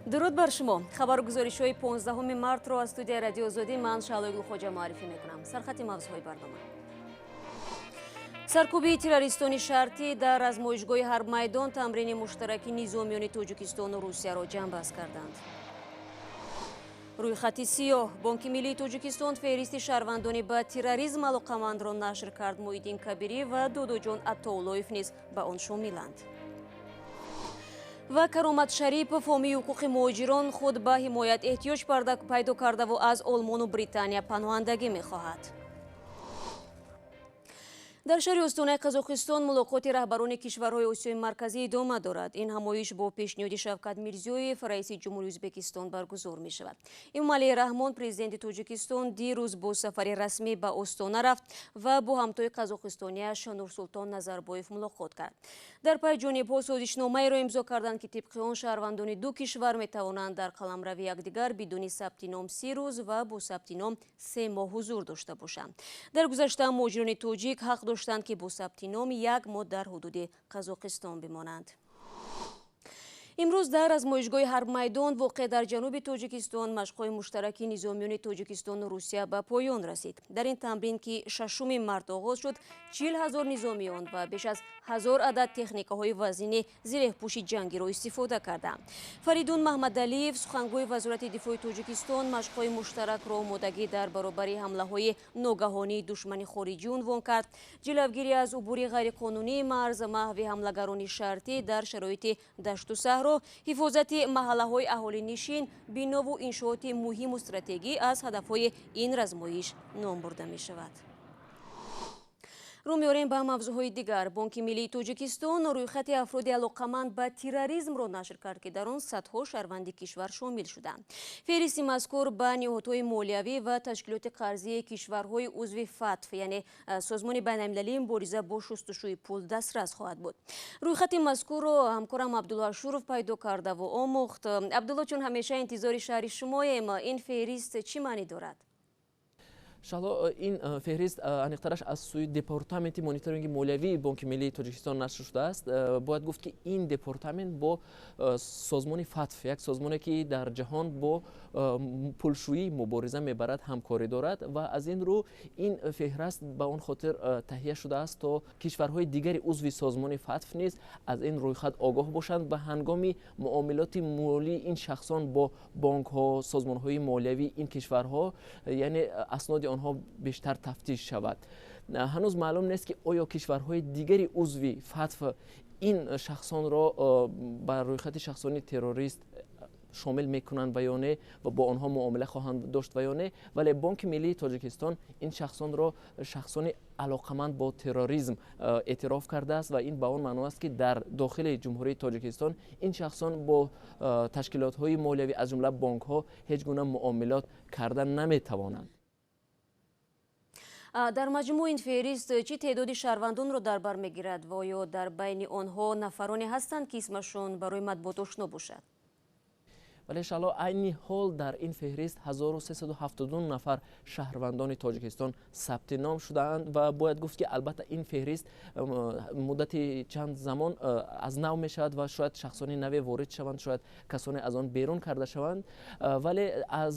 Дуруд бар шумо. Хабару гузоришҳои 15 мартро аз студияи Радиои Озодӣ ман, Шаҳлои Гулхоҷа, муаррифӣ мекунам. Сархати мавзӯъҳои барнома: саркӯбии террористони шартӣ дар размоишгоҳи Ҳарбмайдон тамрини муштараки низомиёни Тоҷикистону Русияро ҷамъбаст карданд. Рӯйхати сиёҳ: Бонки миллии Тоҷикистон феҳристи шаҳрвандони ба терроризм алоқамандро нашр кард. Муҳиддин Кабирӣ ва Додоҷон Атоуллоев низ ба он шомиланд. Ва Каромат Шарипов, ҳомии ҳуқуқи муҳоҷирон, худ ба ҳимоят эҳтиёҷ пайдо кардаву аз Олмону Британия паноҳандагӣ мехоҳад. Дар шаҳри Остонаи Қазоқистон мулоқоти раҳбарони кишварҳои Осиёи Марказӣ идома дорад. Ин ҳамоиш бо пешниҳоди Шавкат Мирзиёев, раиси ҷумҳури Ӯзбекистон, баргузор мешавад. Эмомалӣ Раҳмон, президенти Тоҷикистон, дирӯз бо сафари расмӣ ба Остона рафт ва бо ҳамтои қазоқистониаш Нурсултон Назарбоев мулоқот кард. Дар пай ҷонибҳо созишномаеро имзо карданд, ки тибқи он шаҳрвандони ду кишвар метавонанд дар қаламрави якдигар бидуни сабти ном 30 рӯз ва бо сабти ном 3 моҳ ҳузур дошта бошанд. Дар гузашта муҳоҷирони тоҷик ҳақ доштанд, ки бо сабти ном як моҳ дар ҳудуди Қазоқистон бимонанд. Имрӯз дар размоишгоҳи Ҳарбмайдон, воқеъ дар ҷануби Тоҷикистон, машқҳои муштараки низомиёни Тоҷикистону Русия ба поён расид. Дар ин тамрин, ки 6 март оғоз шуд, 40 000 низомиён ва беш аз 1000 адад техникаҳои вазнини зиреҳпӯши ҷангиро истифода карданд. Фаридун Маҳмадалиев, сухангӯи Вазорати дифои Тоҷикистон, машқҳои муштаракро омодагӣ дар баробари ҳамлаҳои ногаҳонии душмани хориҷӣ унвон кард. Ҷилавгирӣ аз убури ғайриқонунии марз, маҳви ҳамлагарони шартӣ дар шароити дашту саҳро, ҳифозати маҳаллаҳои аҳолинишин, бинову иншооти муҳиму стратегӣ аз ҳадафҳои ин размоиш ном бурда мешавад. Рӯ меорем ба мавзӯъҳои дигар. Бонки миллии Тоҷикистон рӯйхати афроди алоқаманд ба терроризмро нашр кард, ки дар он садҳо шаҳрванди кишвар шомил шуданд. Феҳристи мазкур ба ниҳодҳои молиявӣ ва ташкилоти қарзии кишварҳои узви ФАТФ, яъне Созмони байналмилалии мубориза бо шустушӯи пул, дастрас хоҳад буд. Рӯйхати мазкурро ҳамкорам Абдулло Ашуров пайдо кардаву омӯхт. Абдулло, чун ҳамеша интизори шарҳи шумоем, ин феҳрист чӣ маънӣ дорад? Шаҳло, ин феҳрист, аниқтараш, аз сӯи Департаменти мониторинги молиявии Бонки миллии Тоҷикистон нашр шудааст. Бояд гуфт, ки ин департамент бо созмони ФАТФ, як созмоне, ки дар ҷаҳон бо пулшӯӣ мубориза мебарад, ҳамкорӣ дорад ва аз ин рӯ ин феҳрист ба он хотир таҳия шудааст, то кишварҳои дигари узви созмони ФАТФ низ аз ин рӯйхат огоҳ бошанд ва ҳангоми муомилоти молии ин шахсон бо бонкҳо, созмонҳои молиявии ин кишварҳо, яъне асноди онҳо бештар тафтиш шавад. Ҳанӯз маълум нест, ки оё кишварҳои дигари узви ФАТФ ин шахсонро ба рӯйхати шахсони террорист шомил мекунанд ва ё не ва бо онҳо муомила хоҳанд дошт ва ё не, вале Бонки миллии Тоҷикистон ин шахсонро шахсони алоқаманд бо терроризм эътироф кардааст ва ин ба он маъно аст, ки дар дохили Ҷумҳурии Тоҷикистон ин шахсон бо ташкилотҳои молиявӣ, аз ҷумла бонкҳо, ҳеҷ гуна муомилот карда наметавонанд. Дар маҷмӯъ ин феҳрист чӣ теъдоди шаҳрвандонро дар бар мегирад ва оё дар байни онҳо нафароне ҳастанд, ки исмашон барои матбуот ошно бошад? Вале, Шаҳло, айни ҳол дар ин феҳрист 1372 нафар шаҳрвандони Тоҷикистон сабти ном шудаанд ва бояд гуфт, ки албатта ин феҳрист муддати чанд замон аз нав мешавад ва шояд шахсони наве ворид шаванд, шояд касоне аз он берун карда шаванд. Вале аз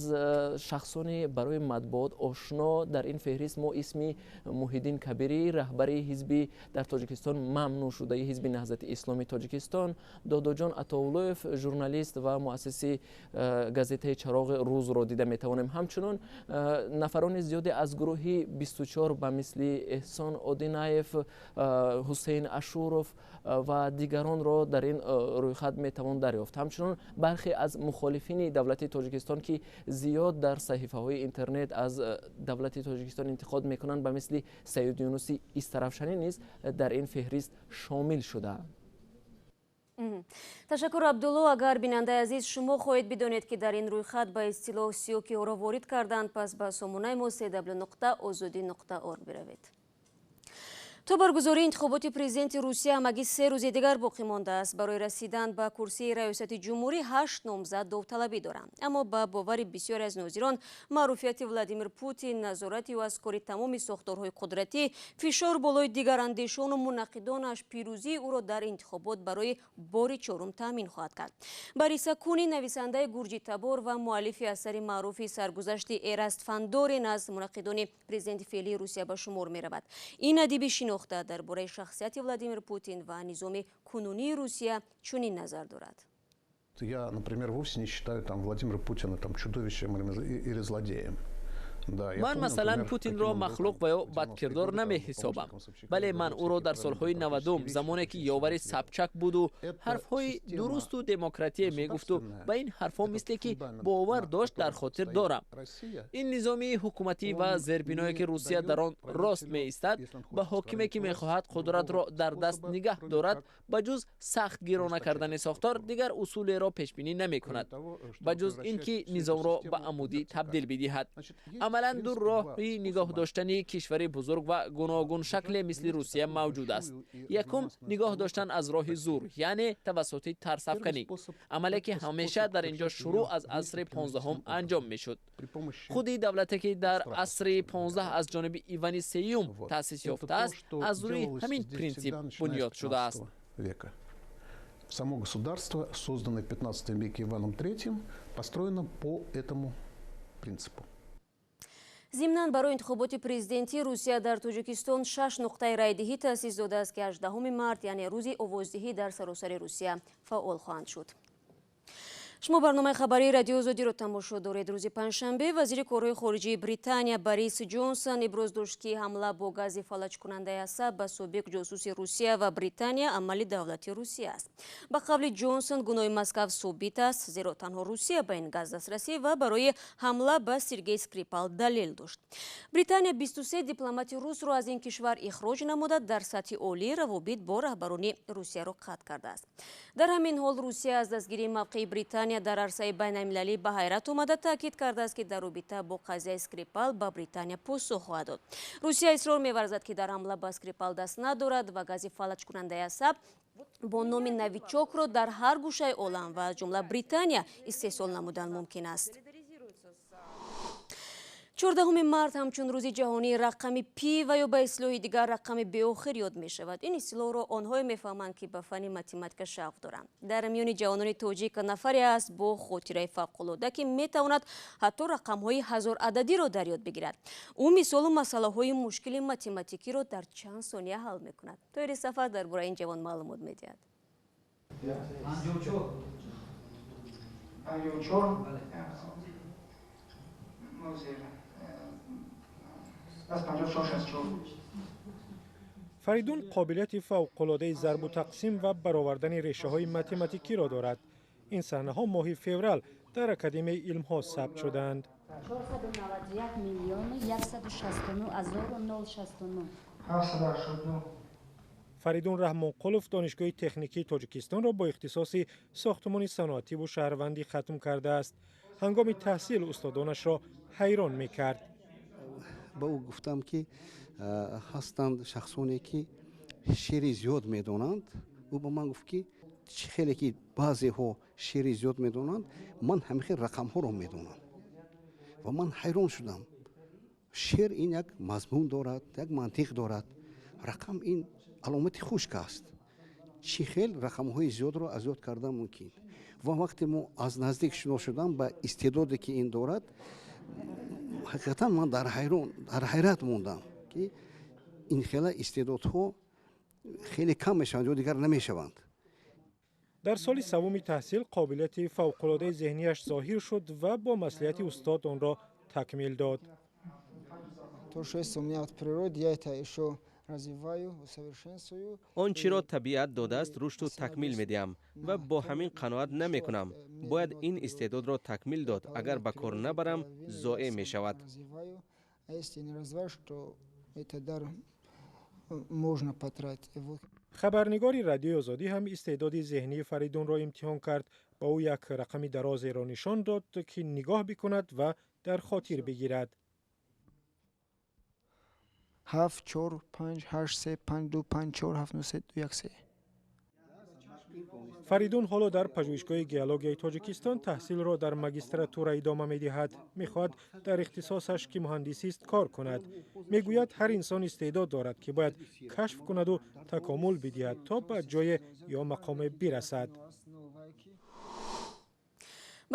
шахсони барои матбуот ошно дар ин феҳрист мо исми Муҳиддин Кабирӣ, раҳбари ҳизби дар Тоҷикистон мамнӯъ шудаи Ҳизби Наҳзати Исломии Тоҷикистон, Додоҷон Атоуллоев, журналист ва муассиси газетаи «Чароғи рӯз»-ро дида метавонем. Ҳамчунон нафарони зиёде аз гурӯҳи 24, ба мисли Эҳсон Одинаев, Ҳусейн Ашуров ва дигаронро дар ин рӯйхат метавон дарёфт. Ҳамчунон бархе аз мухолифини давлати Тоҷикистон, ки зиёд дар саҳифаҳои интернет аз давлати Тоҷикистон интиқод мекунанд, ба мисли Саид Юнуси Истарафшанӣ низ дар ин феҳрист шомил шудаанд. Ташаккур, Абдулло. Агар, бинандаи азиз, шумо хоҳед бидонед, ки дар ин рӯйхат ба истилоҳ сиёҳ киҳоро ворид карданд, пас ба сомонаи мо www.ozodi.org биравед. То баргузории интихоботи президенти Русия ҳамагӣ 3 рӯзи дигар боқӣ мондааст. Барои расидан ба курсии раёсати ҷумҳурӣ ҳашт номзад довталабӣ доранд. Аммо ба бовари бисёре аз нозирон, маъруфияти Владимир Путин, назорати ӯ аз кори тамоми сохторҳои қудратӣ, фишор болои дигарандешону мунаққидонаш пирӯзии ӯро дар интихобот барои бори чорум таъмин хоҳад кард. Борис Акунин, нависандаи гурҷитабор ва муаллифи асари маъруфи «Саргузашти Эраст Фандорин», аз мунаққидони президенти феълии Русия ба шумор меравад. Ин адиби шинохта дар бораи шахсияти Владимир Путин ва низоми кунунии Русия чунин назар дорад. Я, например, вовсе не считаю там Владимира Путина там чудовищем или злодеем. Ман, масалан, Путинро махлуқ ва ё бадкирдор намеҳисобам. Бале, ман ӯро дар солҳои 90-ум, замоне ки ёвари Собчак буду ҳарфҳои дурусту демократия мегуфту ба ин ҳарфҳо мисле ки бовар дошт, дар хотир дорам. Ин низоми ҳукуматӣ ва зербиное, ки Русия дар он рост меистад, ба ҳокиме, ки мехоҳад қудратро дар даст нигаҳ дорад, ба ҷуз сахтгирона кардани сохтор дигар усулеро пешбинӣ намекунад, ба ҷуз ин ки низомро ба амудӣ табдил бидиҳад. Амалан ду роҳи нигоҳ доштани кишвари бузург ва гуногуншакле мисли Русия мавҷуд аст. Якум, нигоҳ доштан аз роҳи зур, яъне тавассути тарсафканӣ, амале ки ҳамеша дар инҷо шурӯъ аз асри 15-ум анҷом мешуд. Худи давлате, ки дар асри 15 аз ҷониби Ивани Сеюм таъсис ёфтааст, аз рӯи ҳамин принсип бунёд шудааст. Само государство, созданное в 15 веке Иваном III, построено по этому принципу. Зимнан, барои интихоботи президентии Русия дар Тоҷикистон шаш нуқтаи райдиҳӣ таъсис додааст, ки 18 март, яъне рӯзи овоздиҳӣ, дар саросари Русия фаъол хоҳанд шуд. Шумо барномаи хабарии Радиои Озодиро тамошо доред. Рӯзи панҷшанбе вазири корҳои хориҷии Британия Борис Ҷонсон иброз дошт, ки ҳамла бо гази фалаҷкунандаи асаб ба собиқ ҷосуси Русия ва Британия амали давлати Русия аст. Ба қавли Ҷонсон, гуноҳи Москав собит аст, зеро танҳо Русия ба ин газ дастрасӣ ва барои ҳамла ба Сергей Скрипал далел дошт. Британия 23 дипломати русро аз ин кишвар ихроҷ намуда, дар сатҳи олӣ равобит бо раҳбарони Русияро қатъ кардааст. Дар ҳамин ҳол, Русия аз дастгирии мавқеи Британия дар арсаи байналмилалӣ ба ҳайрат омада, таъкид кардааст, ки дар робита бо қазияи Скрипал ба Британия посух хоҳад дод. Русия исрор меварзад, ки дар ҳамла ба Скрипал даст надорад ва гази фалаҷкунандаи асаб бо номи Новичокро дар ҳар гӯшаи олам ва аз ҷумла Британия истеҳсол намудан мумкин аст. 14 март ҳамчун Рӯзи ҷаҳонии рақами пи ва ё ба истилоҳи дигар рақами беохир ёд мешавад. Ин истилоҳро онҳое мефаҳманд, ки ба фанни математика шавқ доранд. Дар миёни ҷавонони тоҷик нафаре аст бо хотираи фавқулода, ки метавонад ҳатто рақамҳои ҳазорададиро дар ёд бигирад. Ӯ мисолу масъалаҳои мушкили математикиро дар чанд сония ҳал мекунад. Тоҳири Сафар дар бораи ин ҷавон маълумот медиҳад. 54, аз 54, 64. Фаридун қобилияти фавқулодаи зарбу тақсим ва баровардани решаҳои математикиро дорад. Ин саҳнаҳо моҳи феврал дар Академияи илмҳо сабт шудаанд. 491 миллиону 169 ҳазору 069. 789. Фаридун Раҳмонқулов Донишгоҳи техникии Тоҷикистонро бо ихтисоси сохтмони саноативу шаҳрвандӣ хатм кардааст. Ҳангоми таҳсил устодонашро ҳайрон мекард. Ба ӯ гуфтам, ки ҳастанд шахсоне, ки шеъри зиёд медонанд. Ӯ ба ман гуфт, ки чӣ хеле ки баъзеҳо шеъри зиёд медонанд, ман ҳамин хел рақамҳоро медонам. Ва ман ҳайрон шудам. Шеър ин як мазмун дорад, як мантиқ дорад, рақам ин аломати хушк аст. Чӣ хел рақамҳои зиёдро аз ёд кардан мумкин? Ва вақте мо аз наздик шинос шудам ба истеъдоде, ки ин дорад, ҳақиқатан ман дар ҳайрат мондам, ки ин хела истеъдодҳо хеле кам мешаванд ё дигар намешаванд. Дар соли саввуми таҳсил қобилияти фавқулодаи зеҳнияш зоҳир шуд ва бо маслиҳати устод онро такмил дод. То, что есть у меня от природы, я это еще развиваю, усовершенствую. Он чиро табиат додааст, рушду такмил медиҳам ва бо ҳамин қаноат намекунам. Бояд ин истеъдодро такмил дод. Агар ба кор набарам, зоеъ мешавад. Развиваю. А если не развиваешь, то это дар можно потратить. Вот. Хабарнигори Радиои Озодӣ ҳам истеъдоди зеҳнии Фаридунро имтиҳон кард. Ба ӯ як рақами дарозеро нишон дод, ки нигоҳ бикунад ва дар хотир бигирад. 7 4 5 8 3 5 2 5 4 7 9 3 2 1 3. Фаридун ҳоло дар пажӯҳишгоҳи геологияи Тоҷикистон таҳсилро дар магистратура идома медиҳад. Мехоҳад дар ихтисосаш, ки муҳандисист, кор кунад. Мегӯяд, ҳар инсон истеъдод дорад, ки бояд кашф кунаду такомул бидиҳад, то ба ҷое ё мақоме бирасад.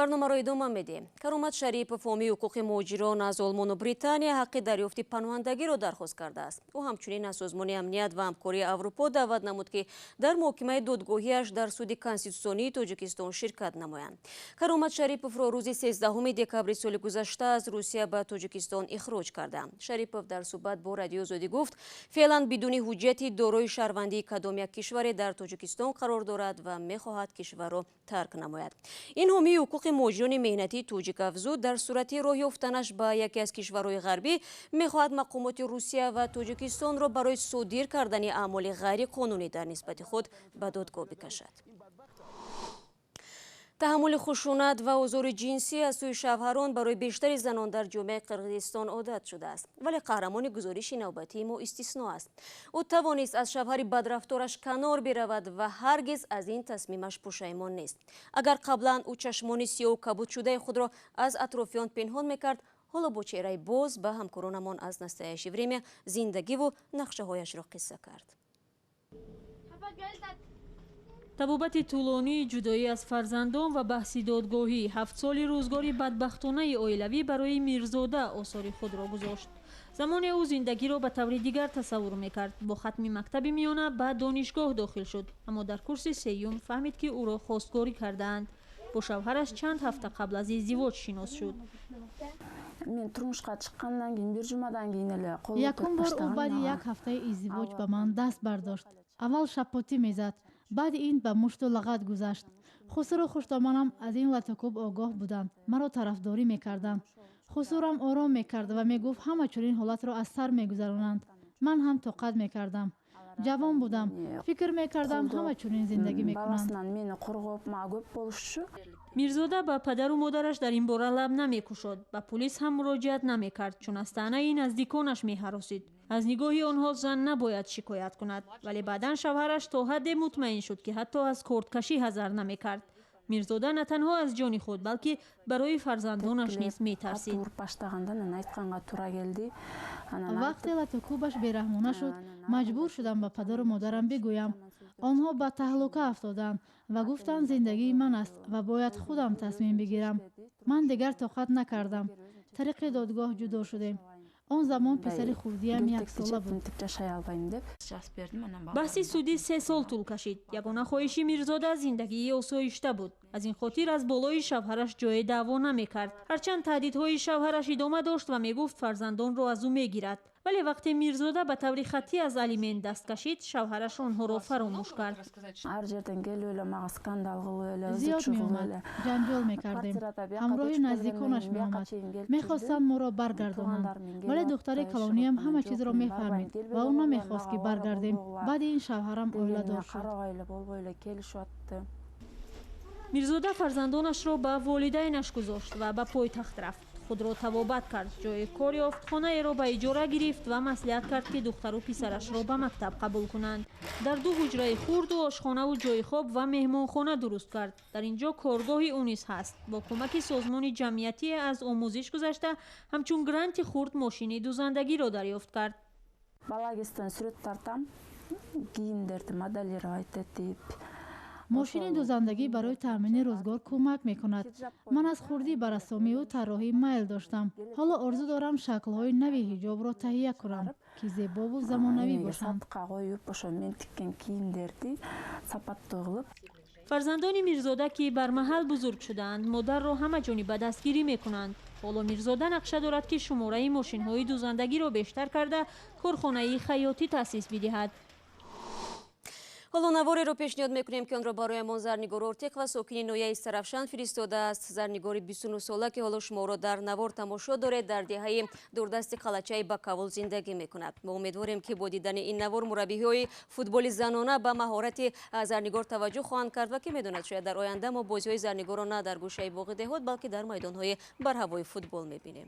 Барномаро идома медиҳем. Каромат Шарипов, ҳомии ҳуқуқи муҳоҷирон аз Олмону Британия, ҳаққи дарёфти паноҳандагиро дархост кардааст. Ӯ ҳамчунин аз Созмони амният ва ҳамкории Аврупо даъват намуд, ки дар муҳокимаи додгоҳиаш дар суди конститутсионии Тоҷикистон ширкат намоянд. Каромат Шариповро рӯзи 13 декабри соли гузашта аз Русия ба Тоҷикистон ихроҷ карданд. Шарипов дар суҳбат бо Радиои Озодӣ гуфт, феълан бидуни ҳуҷҷати дорои шаҳрвандии кадом як кишваре дар Тоҷикистон қарор дорад ва мехоҳад кишварро тарк намояд. Ин ҳомии ҳуқуқи муҳоҷирони меҳнатии тоҷик афзуд, дар сурати роҳ ёфтанаш ба яке аз кишварҳои ғарбӣ мехоҳад мақомоти Русия ва Тоҷикистонро барои содир кардани аъмоли ғайриқонунӣ дар нисбати худ ба додгоҳ бикашад. Таҳаммули хушунат ва озори ҷинсӣ аз сӯи шавҳарон барои бештари занон дар ҷомеаи Қирғизистон одат шудааст. Вале қаҳрамони гузориши навбатии мо истисно аст. Ӯ тавонист аз шавҳари бадрафтораш канор биравад ва ҳаргиз аз ин тасмимаш пушаймон нест. Агар қаблан ӯ чашмони сиёҳу кабудшудаи худро аз атрофиён пинҳон мекард, ҳоло бо чеҳраи боз ба ҳамкоронамон аз Настоящее время зиндагиву нақшаҳояшро қисса кард. Табобати тӯлонии ҷудоӣ аз фарзандон ва баҳси додгоҳӣ 7 соли рӯзгори бадбахтонаи оилавӣ барои Мирзода осори худро гузошт. Замоне ӯ зиндагиро ба таври дигар тасаввур мекард. Бо хатми мактаби миёна ба донишгоҳ дохил шуд, аммо дар курси сеюм фаҳмид, ки ӯро хостгорӣ кардаанд. Бо шавҳараш чанд ҳафта қабл аз издивоҷ шинос шуд. Якум бор ӯ баъди як ҳафтаи издивоҷ ба ман даст бардошт. Аввал шапотӣ мезад, баъди ин ба мушту лағат гузашт. Хусуру хуштоманам аз ин латукӯб огоҳ буданд, маро тарафдорӣ мекарданд. Хусурам ором мекард ва мегуфт, ҳама чунин ҳолатро аз сар мегузаронанд. Ман ҳам тоқат мекардам. Ҷавон будам, фикр мекардам, ҳама чунин зиндагӣ мекунанд. Мирзода ба падару модараш дар ин бора лаб намекушод, ба пулис ҳам муроҷиат намекард, чун аз таънаи наздиконаш меҳаросид. Аз нигоҳи онҳо зан набояд шикоят кунад, вале баъдан шавҳараш то ҳадде мутмаин шуд, ки ҳатто аз кордкашӣ ҳазар намекард. Мирзода на танҳо аз ҷони худ, балки барои фарзандонаш низ метарсид. Вақте латукӯбаш бераҳмона шуд, маҷбур шудам ба падару модарам бигӯям. Онҳо ба таҳлука афтоданд ва гуфтанд, зиндагии ман аст ва бояд худам тасмим бигирам. Ман дигар тоқат накардам. Тариқи додгоҳ ҷудо шудем. Он замон писари хурдиам 1 сола буд. Баҳси судӣ 3 сол тӯл кашид. Ягона хоҳиши Мирзода зиндагии осоишта буд. Аз ин хотир аз болои шавҳараш ҷое даъво намекард. Ҳарчанд таҳдидҳои шавҳараш идома дошт ва мегуфт, фарзандонро аз ӯ мегирад. Вале вақте Мирзода ба таври хаттӣ аз алимент даст кашид, шавҳараш онҳоро фаромӯш кард. Зиёд меомад, ҷанҷол мекардем. Ҳамроҳи наздиконаш меомад. Мехостанд моро баргардонанд. Вале духтари калониам ҳама чизро мефаҳмид ва ӯ намехост, ки баргардем. Баъди ин шавҳарам оиладор шуд. Мирзода фарзандонашро ба волидайнаш гузошт ва ба пойтахт рафт. Худро табобат кард, ҷои кор ёфт, хонаеро ба иҷора гирифт ва маслиҳат кард, ки духтару писарашро ба мактаб қабул кунанд. Дар 2 ҳуҷраи хурду ошхонаву ҷои хоб ва меҳмонхона дуруст кард. Дар ин ҷо коргоҳи ӯ низ ҳаст. Бо кӯмаки созмони ҷамъиятие аз омӯзиш гузашта, ҳамчун гранти хурд мошини дузандагиро дарёфт кард. Мошини дузандагӣ барои таъмини рӯзгор кӯмак мекунад. Ман аз хурдӣ ба рассомиву тарроҳӣ майл доштам. Ҳоло орзу дорам шаклҳои нави ҳиҷобро таҳия кунам, ки зебову замонавӣ бошанд. Фарзандони Мирзода, ки бармаҳал бузург шудаанд, модарро ҳама ҷониба дастгирӣ мекунанд. Ҳоло Мирзода нақша дорад, ки шумораи мошинҳои дузандагиро бештар карда, корхонаи хаётӣ таъсис бидиҳад. Ҳоло навореро пешниҳод мекунем, ки онро бароямон Зарнигор Ортеқ ва сокини ноҳияи Истаравшан фиристодааст. Зарнигори 29-сола, ки ҳоло шуморо дар навор тамошо доред, дар деҳаи дурдасти қалачаи Бакавул зиндагӣ мекунад. Мо умедворем, ки бо дидани ин навор мураббиҳои футболи занона ба маҳорати Зарнигор таваҷҷӯҳ хоҳанд кард ва ки медонад, шояд дар оянда мо бозиҳои Зарнигорро на дар гӯшаи боғи деҳот, балки дар майдонҳои барҳавои футбол мебинем.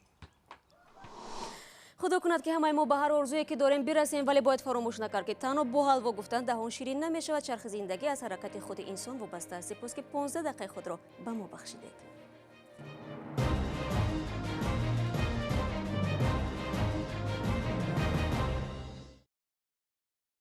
Худо кунад, ки ҳамаи мо ба ҳар орзуе, ки дорем, бирасем, вале бояд фаромӯш накард, ки танҳо бо ҳалво гуфтан даҳон ширин намешавад. Чархи зиндагӣ аз ҳаракати худи инсон вобаста аст. Сипос, ки 15 дақиқаи худро ба мо бахшидед.